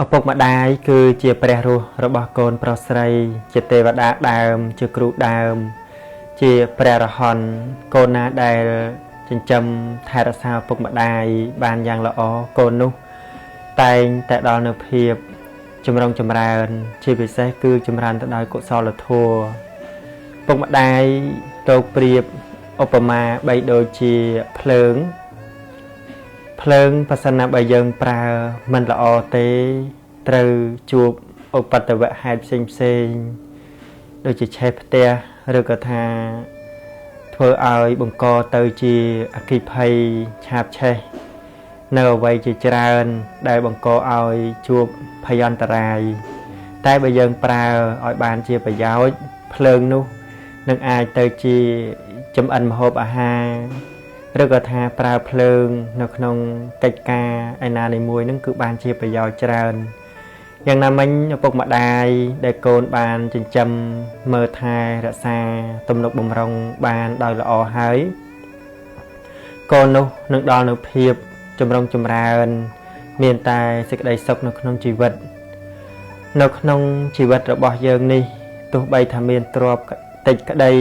ឪពុកម្ដាយគឺជាព្រះរស់របស់កូនប្រុសស្រី ជាទេវតាដើម ជាគ្រូដើម ជាព្រះរហន្តកូនណាដែលចិញ្ចឹមថែរក្សាឪពុកម្ដាយបានយ៉ាងល្អកូននោះ តែងតែដល់នៅភាពចម្រុងចម្រើន ជាពិសេសគឺចម្រើនទៅដោយកុសលធម៌ពុកម្ដាយទៅប្រៀបឧបមាបីដូចជាភ្លើងភ្លើងបើសិនណាបើយើងប្រើមិនល្អទេត្រូវជួបឧបទ្ទវហេតុផ្សេងផ្សេងដូចជាឆេះផ្ទះឬក៏ថាធ្វើឲ្យបង្កទៅជាអគ្គិភ័យឆាបឆេះនៅអ្វីជាច្រើន ដែលបង្កឲ្យជួបភយន្តរាយតែបើយើងប្រើឲ្យបានជាប្រយោជន៍ភ្លើងនោះនឹងអាចទៅជាចំអិនម្ហូបអាហារឬក៏ថាប្រើភ្លើងនៅក្នុងកិច្ចការឯណានីមួយនឹងគឺបានជាប្រយោជន៍ច្រើនយ៉ាងណាមិញឪពុកម្ដាយដែលកូនបានចិញ្ចឹមមើលថែរក្សាទំនុកបំរុងបានដោយល្អហើយកូននោះនឹងដល់នៅភាពចម្រុងចម្រើន មានតែសេចក្តីសុខនៅក្នុងជីវិតនៅក្នុងជីវិតរបស់យើងនេះទោះបីថាមានទ្រព្យតិចក្តី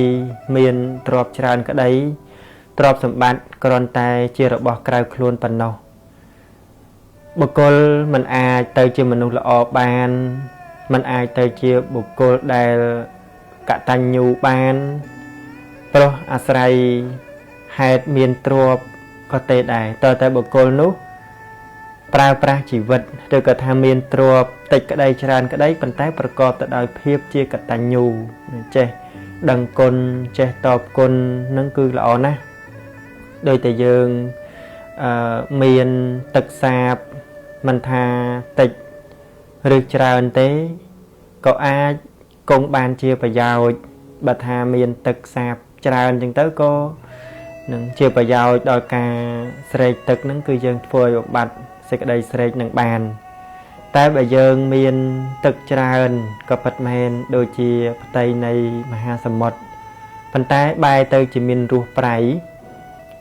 មានទ្រព្យច្រើនក្តីទ្រព្យសម្បត្តិគ្រាន់តែជារបស់ក្រៅខ្លួនប៉ុណ្ណោះបុគ្គលមិនអាចទៅជាមនុស្សល្អបានមិនអាចទៅជាបុគ្គលដែលកតញ្ញូបានព្រោះអាស្រ័យហេតុមានទ្រព្យក៏ទេដែរតើតែបុគ្គលនោះប្រើប្រាស់ជីវិតឬក៏ថាមានទ្រព្យតិចក្តីច្រើនក្តីប៉ុន្តែប្រកបទៅដោយភាពជាកតញ្ញូចេះដឹងគុណចេះតបគុណនឹងគឺល្អណាស់ដោយតែយើងមានទឹកសាបមិនថាតិចឬច្រើនទេក៏អាចគង់បានជាប្រយោជន៍បើថាមានទឹកសាបច្រើនចឹងទៅក៏នឹងជាប្រយោជន៍ដល់ការស្រេកទឹកនឹងគឺយើងធ្វើឲ្យបំបត្តិសេចក្តីស្រេកនឹងបានតែបើយើងមានទឹកច្រើនក៏ពិតមែនដូចជាផ្ទៃនៃមហាសមុទ្រប៉ុន្តែបែរទៅជាមានរសប្រៃ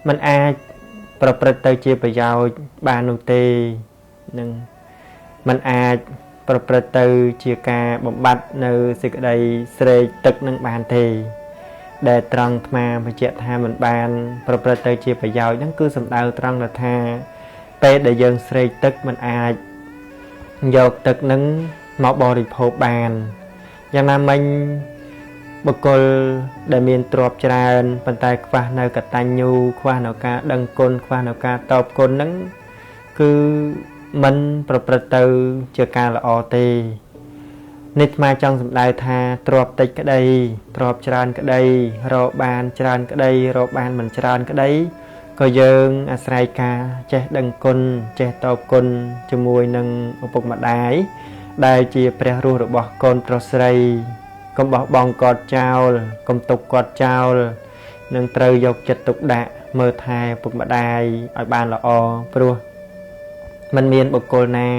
มันអាចប្រព្រឹត្តទៅជាប្រយោជន៍បាននោះទេនឹងมันអាចប្រព្រឹត្តទៅជាការបំបត្តិនៅសេចក្តីស្រេកទឹកនឹងបានទេដែលត្រង់អាត្មាបញ្ជាក់ថាมันបានប្រព្រឹត្តទៅជាប្រយោជន៍ហ្នឹងគឺសំដៅត្រង់ថាពេលដែលយើងស្រេកទឹកมันអាចយកទឹកនឹងមកបរិភោគបានយ៉ាងណាមិញបុគ្គលដែលមានទ្រព្យច្រើនប៉ុន្តែខ្វះនៅកតញ្ញូខ្វះនៅការដឹងគុណខ្វះនៅការតបគុណហ្នឹងគឺមិនប្រព្រឹត្តទៅជាការល្អទេនេះអាត្មាចង់សម្ដៅថាទ្រព្យតិចក្តីទ្រព្យច្រើនក្តីរកបានច្រើនក្តីរកបានមិនច្រើនក្តីក៏យើងអាស្រ័យការចេះដឹងគុណចេះតបគុណជាមួយនឹងឪពុកម្ដាយដែលជាព្រះរស់របស់កូនប្រុសស្រីកុំបោះបង់គាត់ចោលកុំទុកគាត់ចោលនឹងត្រូវយកចិត្តទុកដាក់មើលថែឪពុកម្ដាយឲ្យបានល្អព្រោះมันមានបុគ្គលណា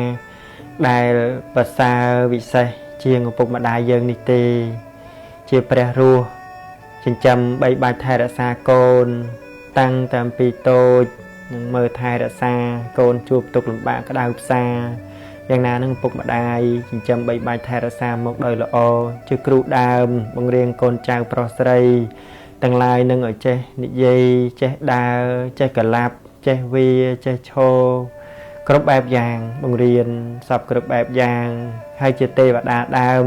ដែលប្រសើរវិសេសជាងឪពុកម្ដាយយើងនេះទេជាព្រះរស់ចិញ្ចឹមបីបាច់ថែរក្សាកូនតាំងតាមពីតូចនឹងមើលថែរក្សាកូនជួបទុក្ខលំបាកក្តៅផ្សាយ៉ាងណានឹងឪពុកម្ដាយចិញ្ចឹមបីបាច់ថែរក្សាមកដោយល្អជាគ្រូដើមបង្រៀនកូនចៅប្រុសស្រីទាំងឡាយនឹងឲ្យចេះនិយាយចេះដើរចេះកលាប់ចេះវាចេះឈរគ្រប់បែបយ៉ាងបង្រៀនសពគ្រប់បែបយ៉ាងហើយជាទេវតាដើម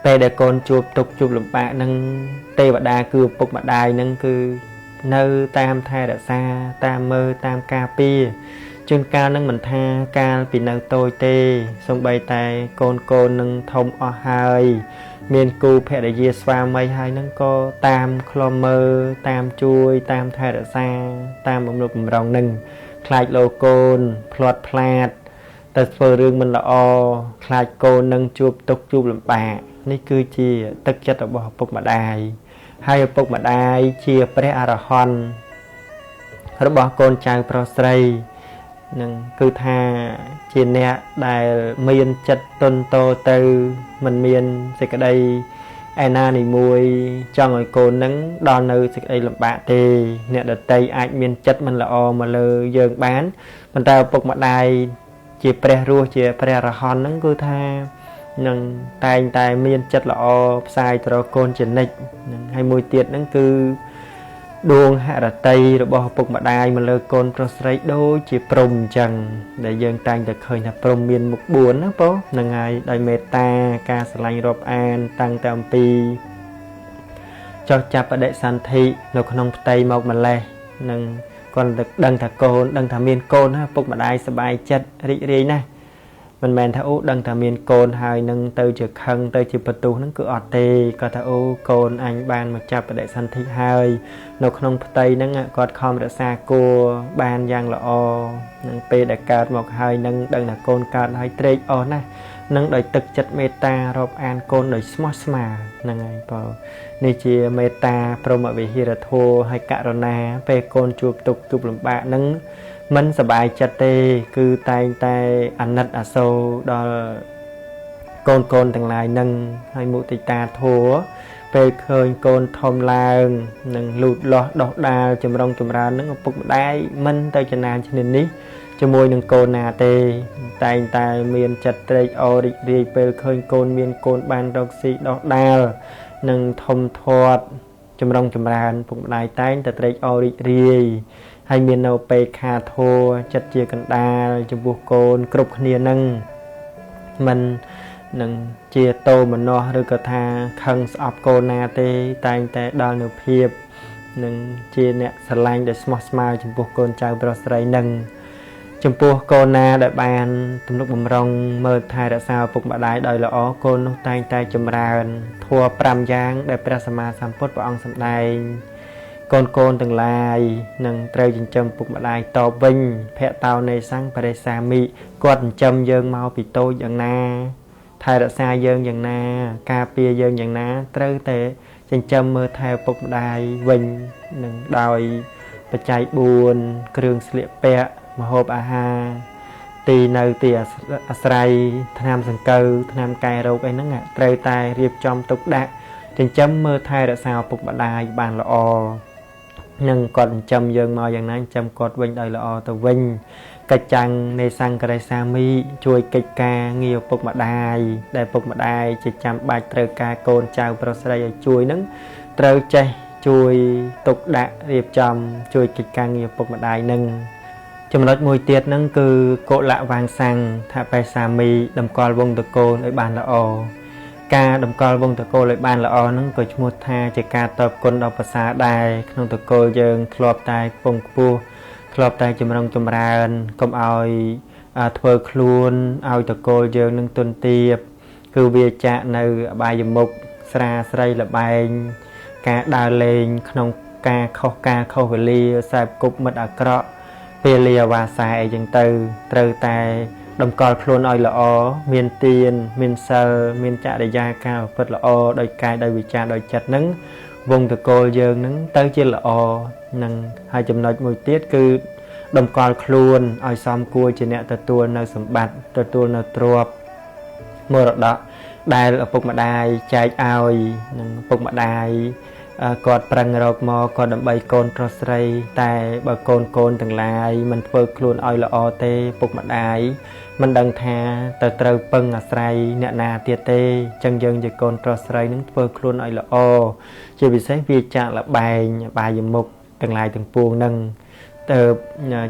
ពេលដែលកូនជួបទុក្ខជួបលំបាកនឹងទេវតាគឺឪពុកម្ដាយនឹងគឺនៅតាមថែរក្សាតាមមើលតាមការពារជួនកាលនឹងមិនថាកាលពីនៅតូចទេសូម្បីតែកូននឹងធំអស់ហើយមានគូភរិយាស្វាមីហើយនឹងក៏តាមឃ្លាំមើលតាមជួយតាមថែរក្សាតាមបំរុងបំរុងនឹងខ្លាចលោកូនភ្លាត់ផ្លាតតែធ្វើរឿងមិនល្អខ្លាចកូននឹងជួបទុក្ខជួបលំបាកនេះគឺជាទឹកចិត្តរបស់ឪពុកម្ដាយហើយឪពុកម្ដាយជាព្រះអរហន្តរបស់កូនចៅប្រុសស្រីនឹងគឺថាជាអ្នកដែលមានចិត្តទន់តទៅមិនមានសេចក្តីឯណានីមួយចង់ឲ្យកូននឹងដល់នៅសេចក្តីលំបាកទេអ្នកដទៃអាចមានចិត្តមិនល្អមកលើយើងបានប៉ុន្តែឪពុកម្ដាយ ជាព្រះរស់ជាព្រះអរហន្តហ្នឹងគឺថានឹងតែងតែមានចិត្តល្អផ្សាយទៅរកកូនជានិច្ចនឹងហើយមួយទៀតហ្នឹងគឺដួងហរតីរបស់ឪពុកម្ដាយមកលើកូនប្រុសស្រីដូចជាព្រំអញ្ចឹងដែលយើងតែងតែឃើញថាព្រំមានមុខ4ណាបងហ្នឹងហើយដោយមេត្តាការស្រឡាញ់រាប់អានតាំងតែអំពីចុះចាប់បដិសន្ធិនៅក្នុងផ្ទៃមកម្លេះនឹងគាត់ដឹងថាកូនដឹងថាមានកូនណាឪពុកម្ដាយសប្បាយចិត្តរីករាយណាស់មិនមែនថាអូដឹងថាមានកូនហើយនឹងទៅជាខឹងទៅជាបន្ទោសហ្នឹងគឺអត់ទេគាត់ថាអូកូនអញបានមកចាប់បដិសន្ធិហើយនៅក្នុងផ្ទៃហ្នឹងគាត់ខំរក្សាគួរបានយ៉ាងល្អនឹងពេលដែលកើតមកហើយនឹងដឹងថាកូនកើតហើយត្រេកអរណាស់នឹងដោយទឹកចិត្តមេត្តារាប់អានកូនដោយស្មោះស្ម័គ្រហ្នឹងហើយបើនេះជាមេត្តាព្រមវិហារធម៌ហើយករុណាពេលកូនជួបទុក្ខជួបលំបាកហ្នឹងមិនសប្បាយចិត្តទេគឺតែងតែអាណិតអាសូរដល់កូនកូនទាំងឡាយនឹងហើយមុទិតាធម៌ពេលឃើញកូនធំឡើងនឹងលូតលាស់ដុះដាលចម្រុងចម្រើននឹងឪពុកម្ដាយមិនទៅចំណានឈ្នានេះជាមួយនឹងកូនណាទេតែងតែមានចិត្តត្រេកអររីករាយពេលឃើញកូនមានកូនបានរកស៊ីដុះដាលនឹងធំធាត់ចម្រុងចម្រើនពុកម្ដាយតែងតែត្រេកអររីករាយហើយមាននៅពេលខាធัวចិត្តជាកណ្ដាលចំពោះកូនគ្រប់គ្នានឹងមិននឹងជាតោមនោះឬក៏ថាខឹងស្អប់កូនណាទេតែងតែដល់នៅភាពនឹងជាអ្នកស្រឡាញ់ដែលស្មោះស្ម័គ្រចំពោះកូនចៅប្រុសស្រីនឹងចំពោះកូនណាដែលបានទំនុកបំរុងមើលថែរក្សាឪពុកម្ដាយដោយល្អកូននោះតែងតែចម្រើនធម៌5យ៉ាងដែលព្រះសម្មាសម្ពុទ្ធព្រះអង្គសម្ដែងកូនកូនទាំងឡាយនឹងត្រូវចិញ្ចឹមពុកម្ដាយតបវិញភៈតោនៃសង្ឃបរិសាមិគាត់ចិញ្ចឹមយើងមកពីតូចយ៉ាងណាថែរក្សាយើងយ៉ាងណាការពារយើងយ៉ាងណាត្រូវតែចិញ្ចឹមមើលថែពុកម្ដាយវិញនឹងដោយបច្ច័យ4គ្រឿងស្លៀកពាក់ម្ហូបអាហារទីនៅទីអាស្រ័យថ្នាំសង្កូវថ្នាំកែរោគអីហ្នឹងត្រូវតែរៀបចំទុកដាក់ចិញ្ចឹមមើលថែរក្សាឪពុកម្ដាយបានល្អនឹងគាត់ចិញ្ចឹមយើងមកយ៉ាងណាចិញ្ចឹមគាត់វិញដោយល្អទៅវិញកិច្ចចាំងនៃសង្ឃរិសាមីជួយកិច្ចការងារឪពុកម្ដាយដែលឪពុកម្ដាយជាចាំបាច់ត្រូវការកូនចៅប្រុសស្រីឲ្យជួយនឹងត្រូវចេះជួយទុកដាក់រៀបចំជួយកិច្ចការងារឪពុកម្ដាយនឹងចំណុចមួយទៀតហ្នឹងគឺកុលវាងសាំងថាបេសាមីតម្កល់វងតកូលឲ្យបានល្អការតម្កល់វងតកូលឲ្យបានល្អហ្នឹងក៏ឈ្មោះថាជាការតបគុណដល់ប្រសើរដែរក្នុងតកូលយើងធ្លាប់តែពងខ្ពស់ធ្លាប់តែចម្រុងចម្រើនកុំឲ្យធ្វើខ្លួនឲ្យតកូលយើងនឹងទុនទាបគឺវាចាក់នៅអបាយមុខស្រាស្រីលបែងការដើរលេងក្នុងការខុសការខុសវេលាសែបគប់មិត្តអាក្រក់ពេលលាវាសាអីចឹងទៅត្រូវតែតម្កល់ខ្លួនឲ្យល្អមានទានមានសិលមានចរិយាការប្រព្រឹត្តល្អដោយកាយដោយវិចារដោយចិត្តនឹងវងតកូលយើងនឹងទៅជាល្អនឹងហើយចំណុចមួយទៀតគឺតម្កល់ខ្លួនឲ្យសមគួរជាអ្នកទទួលនៅសម្បត្តិទទួលនៅទ្រព្យមរតកដែលឪពុកម្ដាយចែកឲ្យនឹងឪពុកម្ដាយគាត់ប្រឹងរកមកក៏ដើម្បីកូនប្រុសស្រីតែបើកូនកូនទាំងឡាយមិនធ្វើខ្លួនឲ្យល្អទេពុកម្ដាយមិនដឹងថាទៅត្រូវពឹងអាស្រ័យអ្នកណាទៀតទេចឹងយើងជាកូនប្រុសស្រីនឹងធ្វើខ្លួនឲ្យល្អជាពិសេសវាចាក់លបែងបាយមុខទាំងឡាយទាំងពួងនឹងទៅ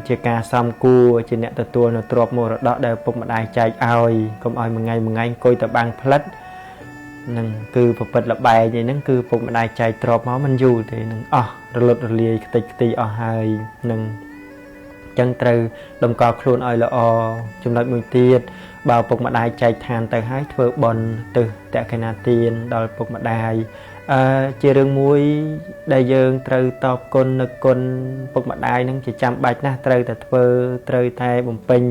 ជាការសំគួរជាអ្នកទទួលនៅទ្រព្យមរតកដែលពុកម្ដាយចែកឲ្យកុំឲ្យមួយថ្ងៃមួយថ្ងៃអង្គុយទៅបាំងផ្លិតនឹងគឺប្រព្រឹត្តលបែងអីហ្នឹងគឺពុកម្ដាយចែកទ្រព្យមកមិនយូរទេនឹងអស់រលត់រលាយខ្ទេចខ្ទីអស់ហើយនឹងចឹងត្រូវតម្កល់ខ្លួនឲ្យល្អចំណុចមួយទៀតបើពុកម្ដាយចែកឋានទៅហើយធ្វើបុណ្យទិសតក្កណាទានដល់ពុកម្ដាយជារឿងមួយដែលយើងត្រូវតបគុណនឹកគុណពុកម្ដាយនឹងជាចាំបាច់ណាស់ត្រូវតែធ្វើត្រូវតែបំពេញ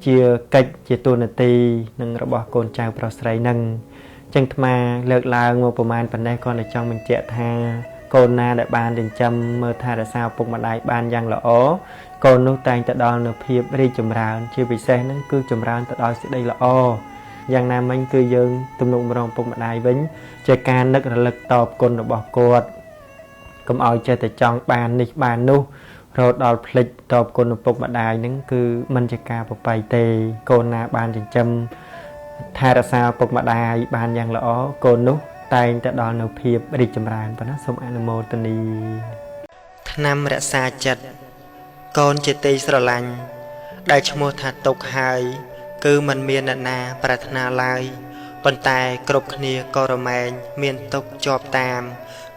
ជាកិច្ចជាតួនាទីនឹងរបស់កូនចៅប្រុសស្រីនឹងចឹងអាត្មាលើកឡើងមកប្រមាណប៉ុណ្ណេះគ្រាន់តែចង់បញ្ជាក់ថាកូនណាដែលបានចិញ្ចឹមមើលថែរក្សាឪពុកម្ដាយបានយ៉ាងល្អកូននោះតែងតែដល់នៅភាពរីកចម្រើនជាពិសេសហ្នឹងគឺចម្រើនទៅដោយសេចក្តីល្អយ៉ាងណាមិញគឺយើងទំនុកម្រងពុកម្ដាយវិញជាការនឹករលឹកតបគុណរបស់គាត់កុំឲ្យចេះតែចង់បាននេះបាននោះ រហូតដល់ភ្លេចតបគុណឪពុកម្ដាយហ្នឹងគឺមិនជាការប្របីទេកូនណាបានចិញ្ចឹមថែរក្សាឪពុកម្ដាយបានយ៉ាងល្អកូននោះតែងតែដល់នៅភាពរីកចម្រើនប៉ុណ្ណាសូមអនុមោទនីថ្នាំរក្សាចិត្តកូនជាទីស្រឡាញ់ដែលឈ្មោះថាទុកហើយគឺមិនមានអ្នកណាប្រាថ្នាឡើយប៉ុន្តែគ្រប់គ្នាក៏រមែងមានទុកជាប់តាម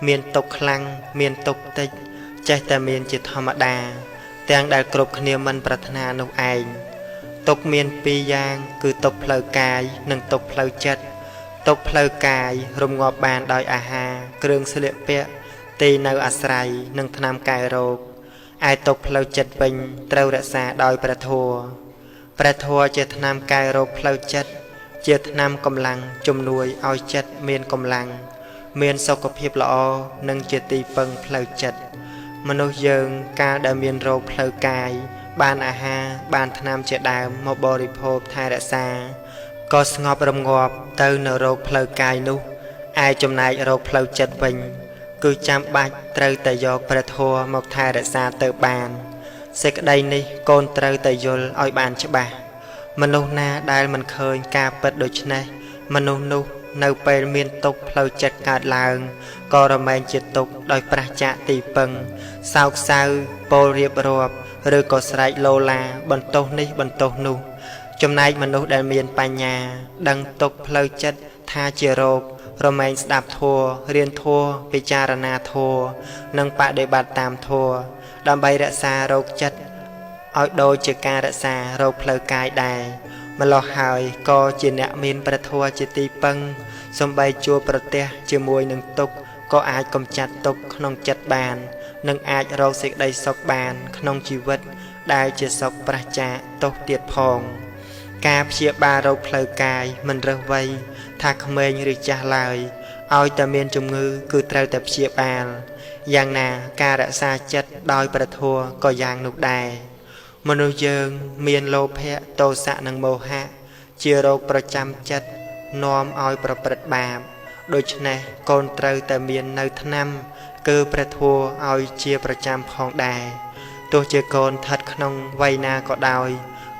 មានទុកខ្លាំងមានទុកតិចចេះតែមានជាធម្មតាទាំងដែលគ្រប់គ្នាមិនប្រាថ្នានោះឯងទុកមានពីរយ៉ាងគឺទុកផ្លូវកាយនិងទុកផ្លូវចិត្តទុកផ្លូវកាយរំងាប់បានដោយអាហារគ្រឿងស្លៀកពាក់ទីនៅអាស្រ័យនិងថ្នាំកែរោគឯទុកផ្លូវចិត្តវិញត្រូវរក្សាដោយព្រះធម៌ព្រះធម៌ជាថ្នាំកែរោគផ្លូវចិត្តជាថ្នាំកម្លាំងជំនួយឲ្យចិត្តមានកម្លាំងមានសុខភាពល្អនិងជាទីពឹងផ្លូវចិត្តមនុស្សយើងកាលដែលមានរោគផ្លូវកាយបានអាហារបានថ្នាំជាដើមមកបរិភោគថែរក្សាក៏ស្ងប់រងាប់ទៅនៅរោគផ្លូវកាយនោះឯចំណែករោគផ្លូវចិត្តវិញគឺចាំបាច់ត្រូវតែយកព្រះធម៌មកថែរក្សាទៅបានសេចក្តីនេះកូនត្រូវតែយល់ឲ្យបានច្បាស់មនុស្សណាដែលមិនឃើញការពិតដូច្នេះមនុស្សនោះនៅពេលមានទុក្ខផ្លូវចិត្តកើតឡើងក៏រមែងជាទុក្ខដោយប្រះចាកទីពឹងសោកសៅពោលរៀបរាប់ឬក៏ស្រែកលោឡាបន្ទោសនេះបន្ទោសនោះចំណែកមនុស្សដែលមានបញ្ញាដឹងទុក្ខផ្លូវចិត្តថាជារោគរមែងស្ដាប់ធម៌រៀនធម៌ពិចារណាធម៌និងបដិបត្តិតាមធម៌ដើម្បីរក្សារោគចិត្តឲ្យដូចជាការរក្សារោគផ្លូវកាយដែរម្ល៉េះហើយក៏ជាអ្នកមានព្រះធម៌ជាទីពឹងសំបីជួបប្រទះជាមួយនឹងទុក្ខក៏អាចកម្ចាត់ទុក្ខក្នុងចិត្តបាននិងអាចរកសេចក្តីសុខបានក្នុងជីវិតដែលជាសុខប្រះចាកទោសទៀតផងការព្យាបាលរោគផ្លូវកាយមិនរើសវ័យថាក្មេងឬចាស់ឡើយឲ្យតែមានជំងឺគឺត្រូវតែព្យាបាលយ៉ាងណាការរក្សាចិត្តដោយព្រះធម៌ក៏យ៉ាងនោះដែរមនុស្សយើងមានលោភៈទោសៈនិងមោហៈជារោគប្រចាំចិត្តនាំឲ្យប្រព្រឹត្តបាបដូច្នេះកូនត្រូវតែមាននៅថ្នាំគឺព្រះធម៌ឲ្យជាប្រចាំផងដែរទោះជាកូនស្ថិតក្នុងវ័យណាក៏ដោយ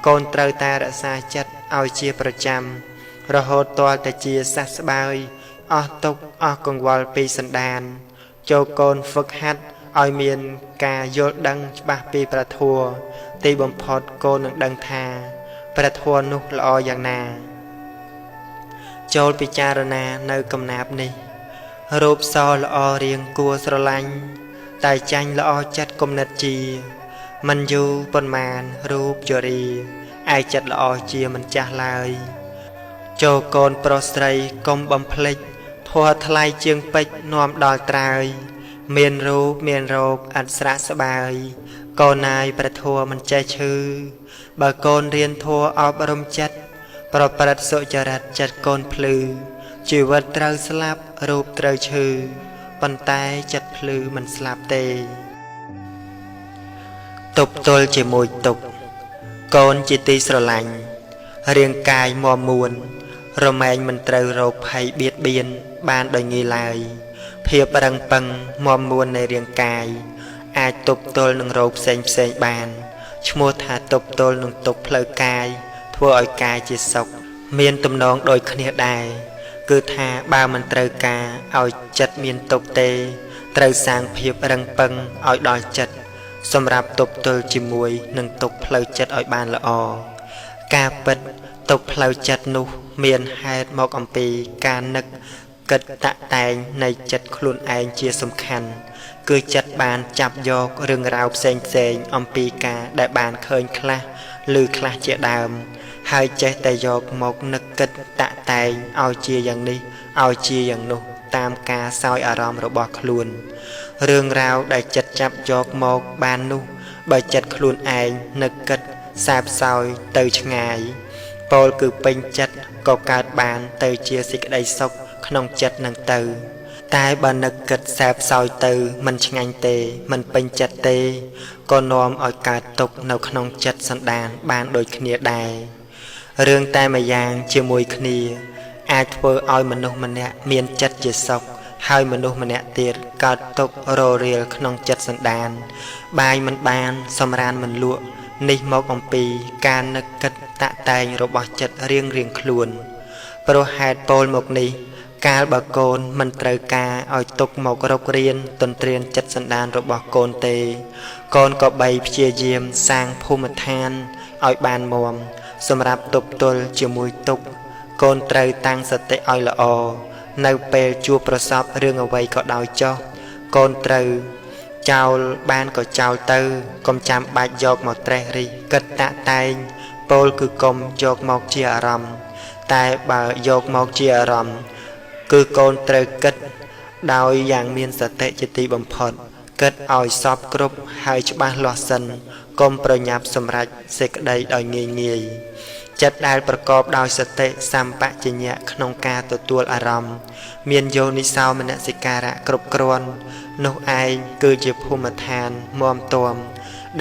កូនត្រូវតែរក្សាចិត្តឲ្យជាប្រចាំរហូតទាល់តែជាសះស្បើយអស់ទុក្ខអស់កង្វល់ពីសន្តានចូលកូនហ្វឹកហាត់ឲ្យមានការយល់ដឹងច្បាស់ពីព្រះធម៌ទីបំផុតកូននឹងដឹងថាព្រះធម៌នោះល្អយ៉ាងណាចូលពិចារណានៅកំណាព្យនេះរូបសល្អរៀងគួរស្រឡាញ់តែចាញ់ល្អចិត្តគំនិតជាមិនយូរប៉ុន្មានរូបជរាឯចិត្តល្អជាមិនចាស់ឡើយចូលកូនប្រុសស្រីកុំបំភ្លេចធម៌ថ្លៃជាងពេជ្រនាំដល់ត្រើយមានរូបមានរោគឥតស្រាកស្បើយកូនណាយព្រះធម៌មិនចេះឈឺបើកូនរៀនធម៌អប់រំចិត្តប្រព្រឹត្តសុចរិតចិត្តកូនភ្លឺជីវិតត្រូវស្លាប់រូបត្រូវឈឺប៉ុន្តែចិត្តភ្លឺមិនស្លាប់ទេទប់ទល់ជាមួយទុក្ខកូនជាទីស្រឡាញ់រាងកាយមាំមួនរមែងមិនត្រូវរោគភ័យបៀតបៀនបានដោយងាយឡើយភាពរឹងប៉ឹងមាំមួននៃរាងកាយអាចទប់ទល់នឹងរោគផ្សេងផ្សេងបានឈ្មោះថាទប់ទល់នឹងទុក្ខផ្លូវកាយធ្វើឲ្យកាយជាសុខមានទំនងដូចគ្នាដែរគឺថាបើមិនត្រូវការឲ្យចិត្តមានទុក្ខទេត្រូវសាងភាពរឹងប៉ឹងឲ្យដល់ចិត្តសម្រាប់ទប់ទល់ជាមួយនឹងទុក្ខផ្លូវចិត្តឲ្យបានល្អការពិតទុក្ខផ្លូវចិត្តនោះមានហេតុមកអំពីការនឹកគិតតាក់តែងនៃចិត្តខ្លួនឯងជាសំខាន់គឺចិត្តបានចាប់យករឿងរ៉ាវផ្សេងផ្សេងអំពីការដែលបានឃើញខ្លះឬខ្លះជាដើមហើយចេះតែយកមកនឹកគិតតាក់តែងឲ្យជាយ៉ាងនេះឲ្យជាយ៉ាងនោះតាមការសោយអារម្មណ៍របស់ខ្លួនរឿងរ៉ាវដែលចិត្តចាប់យកមកបាននោះបើចិត្តខ្លួនឯងនឹកគិតសែបសោយទៅឆ្ងាយពោលគឺពេញចិត្តក៏កើតបានទៅជាសេចក្តីសុខក្នុងចិត្តនឹងទៅតែបើនឹកគិតសែបសោយទៅមិនឆ្ងាញ់ទេមិនពេញចិត្តទេក៏នាំឲ្យកើតទុក្ខនៅក្នុងចិត្តសន្តានបានដូចគ្នាដែររឿងតែម្យ៉ាងជាមួយគ្នាអាចធ្វើឲ្យមនុស្សម្នាក់មានចិត្តជាសុខ ហើយមនុស្សម្នាក់ទៀតកើតទុក្ខររាលក្នុងចិត្តសន្តាន បាយមិនបានសម្រានមិនលក់នេះមកអំពីការនឹកគិតតាក់តែងរបស់ចិត្តរៀងៗខ្លួន ព្រោះហេតុពោលមកនេះ កាលបើកូនមិនត្រូវការឲ្យទុក្ខមករករៀនទន្ទ្រានចិត្តសន្តានរបស់កូនទេ កូនក៏បីព្យាយាមសាងភូមិឋានឲ្យបានមាំសម្រាប់ទប់ទល់ជាមួយទុក្ខកូនត្រូវតាំងសតិឲ្យល្អនៅពេលជួបប្រសពរឿងអ្វីក៏ដោយចុះកូនត្រូវចោលបានក៏ចោលទៅកុំចាំបាច់យកមកត្រេះរិះគិតតាក់តែងពោលគឺកុំយកមកជាអារម្មណ៍តែបើយកមកជាអារម្មណ៍គឺកូនត្រូវគិតដោយយ៉ាងមានសតិជាទីបំផុតគិតឲ្យសពគ្រប់ហើយច្បាស់លាស់សិនកុំប្រញាប់សម្រេចសេចក្តីដោយងាយងាយចិត្តដែលប្រកបដោយសតិសម្បជញ្ញៈក្នុងការទទួលអារម្មណ៍មានយោនិសោមនសិការៈគ្រប់គ្រាន់នោះឯងគឺជាភូមិឋានមាំទាំ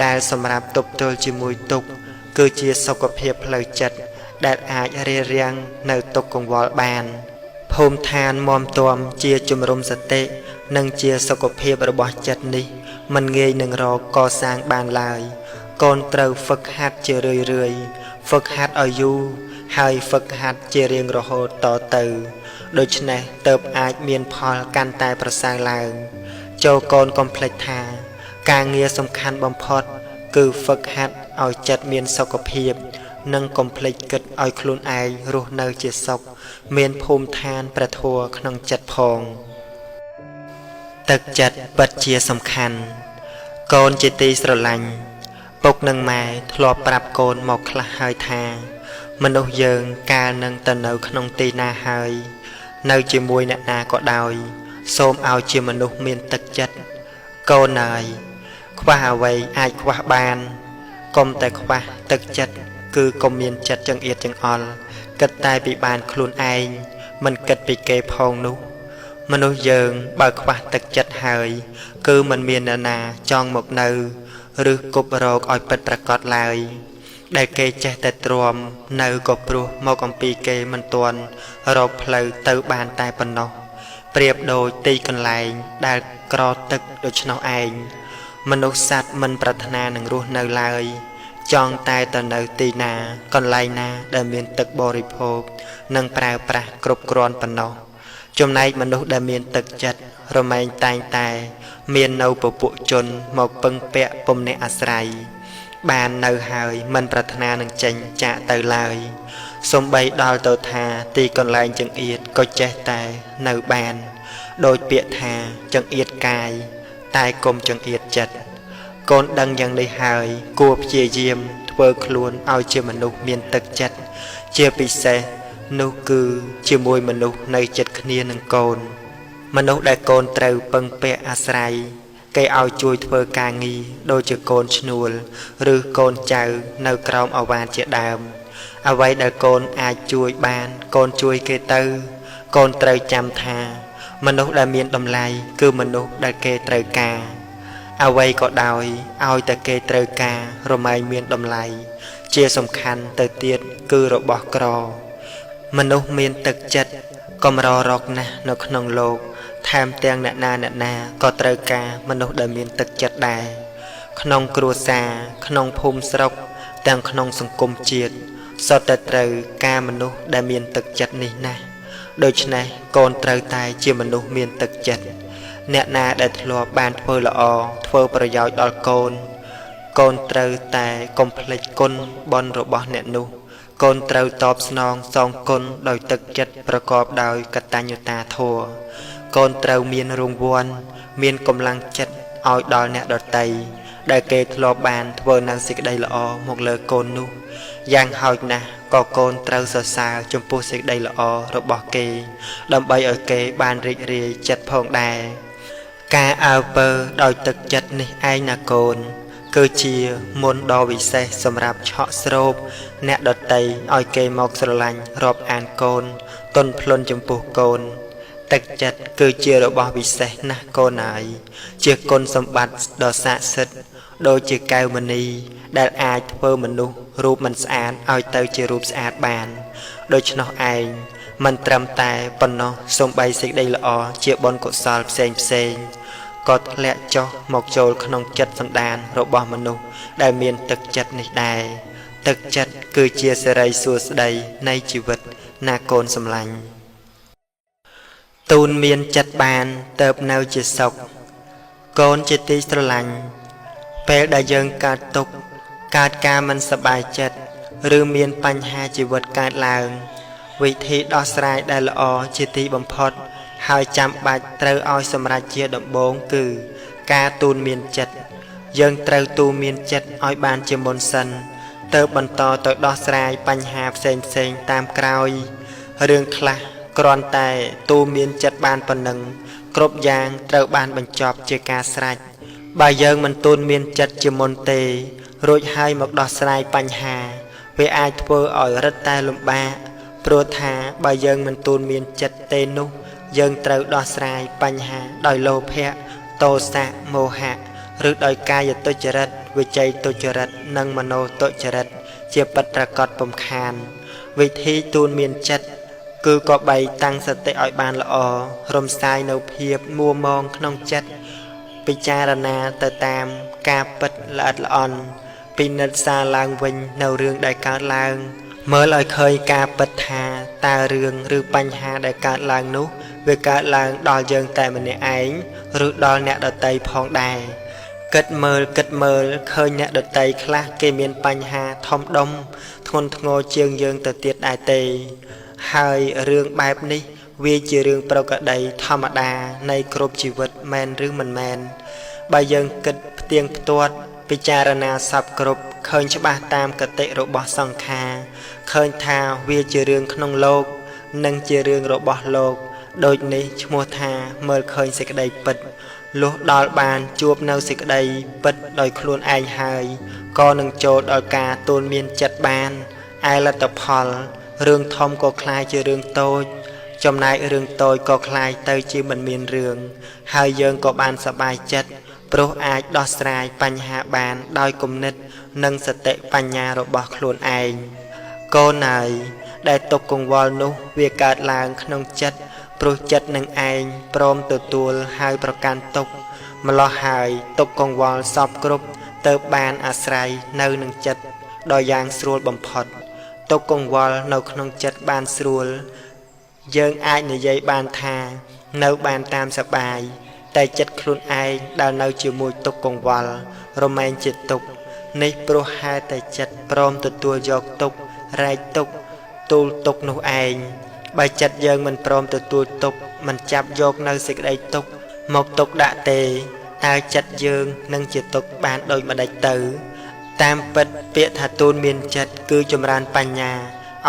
ដែលសម្រាប់ទប់ទល់ជាមួយទុក្ខគឺជាសុខភាពផ្លូវចិត្តដែលអាចរារាំងនៅទុក្ខកង្វល់បានភូមិឋានមាំទាំជាជំរុំសតិនិងជាសុខភាពរបស់ចិត្តនេះមិនងាយនឹងរកកសាងបានឡើយកូនត្រូវហ្វឹកហាត់ជារឿយៗហ្វឹកហាត់ឲ្យយូរហើយហ្វឹកហាត់ជារៀងរហូតតទៅដូច្នេះទើបអាចមានផលកាន់តែប្រសើរឡើងចូលកូនកុំភ្លេចថាការងារសំខាន់បំផុតគឺហ្វឹកហាត់ឲ្យចិត្តមានសុខភាពនិងកុំភ្លេចគិតឲ្យខ្លួនឯងរស់នៅជាសុខមានភូមិឋានព្រះធម៌ក្នុងចិត្តផងទឹកចិត្តពិតជាសំខាន់កូនជាទីស្រឡាញ់ពុកនិងម៉ែធ្លាប់ប្រាប់កូនមកខ្លះហើយថាមនុស្សយើងកាលនឹងទៅនៅក្នុងទីណាហើយនៅជាមួយអ្នកណាក៏ដោយសូមឲ្យជាមនុស្សមានទឹកចិត្តកូនអើយខ្វះអ្វីអាចខ្វះបានកុំតែខ្វះទឹកចិត្តគឺកុំមានចិត្តចង្អៀតចង្អល់គិតតែពីបានខ្លួនឯងមិនគិតពីគេផងនោះមនុស្សយើងបើខ្វះទឹកចិត្តហើយគឺមិនមានអ្នកណាចង់មកនៅឬគប់រកឲ្យពិតប្រាកដឡើយដែលគេចេះតែទ្រាំនៅក៏ព្រោះមកអំពីគេមិនទាន់រកផ្លូវទៅបានតែប៉ុណ្ណោះប្រៀបដូចទីកន្លែងដែលក្រទឹកដូច្នោះឯងមនុស្សសត្វមិនប្រាថ្នានឹងរស់នៅឡើយចង់តែទៅនៅទីណាកន្លែងណាដែលមានទឹកបរិភោគនិងប្រើប្រាស់គ្រប់គ្រាន់ប៉ុណ្ណោះចំណែកមនុស្សដែលមានទឹកចិត្តរមែងតែងតែមាននៅពពួកជនមកពឹងពាក់ពំនាក់អាស្រ័យបាននៅហើយមិនប្រាថ្នានឹងចេញចាកទៅឡើយសំបីដល់ទៅថាទីកន្លែងចង្អៀតក៏ចេះតែនៅបានដោយពាក្យថាចង្អៀតកាយតែកុំចង្អៀតចិត្តកូនដឹងយ៉ាងនេះហើយគួរព្យាយាមធ្វើខ្លួនឲ្យជាមនុស្សមានទឹកចិត្តជាពិសេសនោះគឺជាមួយមនុស្សនៅចិត្តគ្នានឹងកូនមនុស្សដែលកូនត្រូវពឹងពាក់អាស្រ័យគេឲ្យជួយធ្វើការងារដូចជាកូនឈ្នួលឬកូនចៅនៅក្រោមឱវាទជាដើមអ្វីដែលកូនអាចជួយបានកូនជួយគេទៅកូនត្រូវចាំថាមនុស្សដែលមានតម្លៃគឺមនុស្សដែលគេត្រូវការអ្វីក៏ដោយឲ្យតែគេត្រូវការរមែងមានតម្លៃជាសំខាន់ទៅទៀតគឺរបស់ក្រមនុស្សមានទឹកចិត្តកម្ររកណាស់នៅក្នុងលោកថែមទាំងអ្នកណាអ្នកណាក៏ត្រូវការមនុស្សដែលមានទឹកចិត្តដែរក្នុងគ្រួសារក្នុងភូមិស្រុកទាំងក្នុងសង្គមជាតិសុទ្ធតែត្រូវការមនុស្សដែលមានទឹកចិត្តនេះណាស់ដូច្នេះកូនត្រូវតែជាមនុស្សមានទឹកចិត្តអ្នកណាដែលធ្លាប់បានធ្វើល្អធ្វើប្រយោជន៍ដល់កូនកូនត្រូវតែកុំភ្លេចគុណបុណ្យរបស់អ្នកនោះកូនត្រូវតបស្នងសងគុណដោយទឹកចិត្តប្រកបដោយកតញ្ញូតាធម៌កូនត្រូវមានរង្វាន់មានកម្លាំងចិត្តឲ្យដល់អ្នកដទៃដែលគេធ្លាប់បានធ្វើនៅសេចក្តីល្អមកលើកូននោះយ៉ាងហោចណាស់ក៏កូនត្រូវសរសើរចំពោះសេចក្តីល្អរបស់គេដើម្បីឲ្យគេបានរីករាយចិត្តផងដែរការអើពើដោយទឹកចិត្តនេះឯងណាកូនគឺជាមន្តដ៏វិសេសសម្រាប់ឆក់ស្រូបអ្នកដទៃឲ្យគេមកស្រឡាញ់រាប់អានកូនទន់ភ្លន់ចំពោះកូនទឹកចិត្តគឺជារបស់វិសេសណាស់កូនហើយជាគុណសម្បត្តិដ៏ស័ក្តិសិទ្ធិដូចជាកែវមณีដែលអាចធ្វើមនុស្សរូបមិនស្អាតឲ្យទៅជារូបស្អាតបានដូច្នោះឯង មិនត្រឹមតែប៉ុណ្ណោះសូម្បីសេចក្តីល្អជាបុណ្យកុសលផ្សេងផ្សេងក៏ធ្លាក់ចុះមកចូលក្នុងចិត្តសន្តានរបស់មនុស្សដែលមានទឹកចិត្តនេះដែរទឹកចិត្តគឺជាសិរីសួស្តីនៃជីវិតណាកូនសម្លាញ់ទូនមានចិត្តបានទៅនៅជាសុខកូនជាទីស្រឡាញ់ពេលដែលយើងកើតទុក្ខកើតការមិនសប្បាយចិត្តឬមានបញ្ហាជីវិតកើតឡើងវិធីដោះស្រាយដែលល្អជាទីបំផុតហើយចាំបាច់ត្រូវឲ្យសម្រេចជាដំបូងគឺការទូនមានចិត្តយើងត្រូវទូនមានចិត្តឲ្យបានជាមុនសិនទៅបន្តទៅដោះស្រាយបញ្ហាផ្សេងផ្សេងតាមក្រោយរឿងខ្លះគ្រាន់តែទូមានចិត្តបានប៉ុណ្ណឹងគ្រប់យ៉ាងត្រូវបានបញ្ចប់ជាការស្រេចបើយើងមិនទូនមានចិត្តជាមុនទេរួចហើយមកដោះស្រាយបញ្ហាវាអាចធ្វើឲ្យរឹតតែលំបាកព្រោះថាបើយើងមិនទូនមានចិត្តទេនោះយើងត្រូវដោះស្រាយបញ្ហាដោយលោភៈទោសៈមោហៈឬដោយកាយទុច្ចរិតវិច័យទុច្ចរិតនិងមโนទុច្ចរិតជាពិតប្រាកដពំខានវិធីទូនមានចិត្តគឺក៏បីតាំងសតិឲ្យបានល្អរំសាយនៅភាពមួម៉ងក្នុងចិត្តពិចារណាទៅតាមការពិតល្អិតល្អន់ពិនិត្យសារឡើងវិញនៅរឿងដែលកើតឡើងមើលឲ្យឃើញការពិតថាតើរឿងឬបញ្ហាដែលកើតឡើងនោះវាកើតឡើងដល់យើងតែម្នាក់ឯងឬដល់អ្នកដទៃផងដែរគិតមើលឃើញអ្នកដទៃខ្លះគេមានបញ្ហាធំដុំធ្ងន់ធ្ងរជាងយើងទៅទៀតដែរទេហើយរឿងបែបនេះវាជារឿងប្រក្រតីធម្មតានៃគ្រប់ជីវិតមែនឬមិនមែនបើយើងគិតផ្ទៀងផ្ទាត់ពិចារណាសពគ្រប់ឃើញច្បាស់តាមកតិរបស់សង្ខារឃើញថាវាជារឿងក្នុងលោកនិងជារឿងរបស់លោកដូចនេះឈ្មោះថាមើលឃើញសេចក្តីពិតលុះដល់បានជួបនៅសេចក្តីពិតដោយខ្លួនឯងហើយក៏នឹងចូលដល់ការទូលមានចិត្តបានឯលទ្ធផលរឿងធំក៏ក្លាយជារឿងតូចចំណែករឿងតូចក៏ក្លាយទៅជាមិនមានរឿងហើយយើងក៏បានសប្បាយចិត្តព្រោះអាចដោះស្រាយបញ្ហាបានដោយគំនិតនិងសតិបញ្ញារបស់ខ្លួនឯងកូនហើយដែលទុកកង្វល់នោះវាកើតឡើងក្នុងចិត្តព្រោះចិត្តនឹងឯងព្រមទទួលហើយប្រកាន់ទុកម្លោះហើយទុកកង្វល់សពគ្រប់ទៅបានអាស្រ័យនៅនឹងចិត្តដល់យ៉ាងស្រួលបំផុតទុកកង្វល់នៅក្នុងចិត្តបានស្រួលយើងអាចនិយាយបានថានៅបានតាមសប្បាយតែចិត្តខ្លួនឯងដែលនៅជាមួយទុកកង្វល់រមែងជាទុកនេះព្រោះហេតុតែចិត្តព្រមទទួលយកទុករែកទុកទូលទុកនោះឯងបើចិត្តយើងមិនព្រមទទួលទុកមិនចាប់យកនៅសេចក្តីទុកមកទុកដាក់ទេតើចិត្តយើងនឹងជាទុកបានដូចម្តេចទៅតាមពិតពាក្យថាទូនមានចិត្តគឺចម្រើនបញ្ញា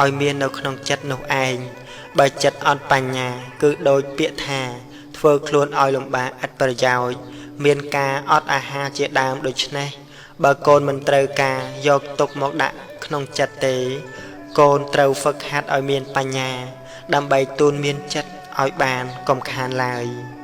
ឲ្យមាននៅក្នុងចិត្តនោះឯងបើចិត្តអត់បញ្ញាគឺដូចពាក្យថាធ្វើខ្លួនឲ្យលំបាកឥតប្រយោជន៍មានការអត់អាហារជាដើមដូច្នេះបើកូនមិនត្រូវការយកទុកមកដាក់ក្នុងចិត្តទេកូនត្រូវហ្វឹកហាត់ឲ្យមានបញ្ញាដើម្បីទូនមានចិត្តឲ្យបានកុំខានឡើយ។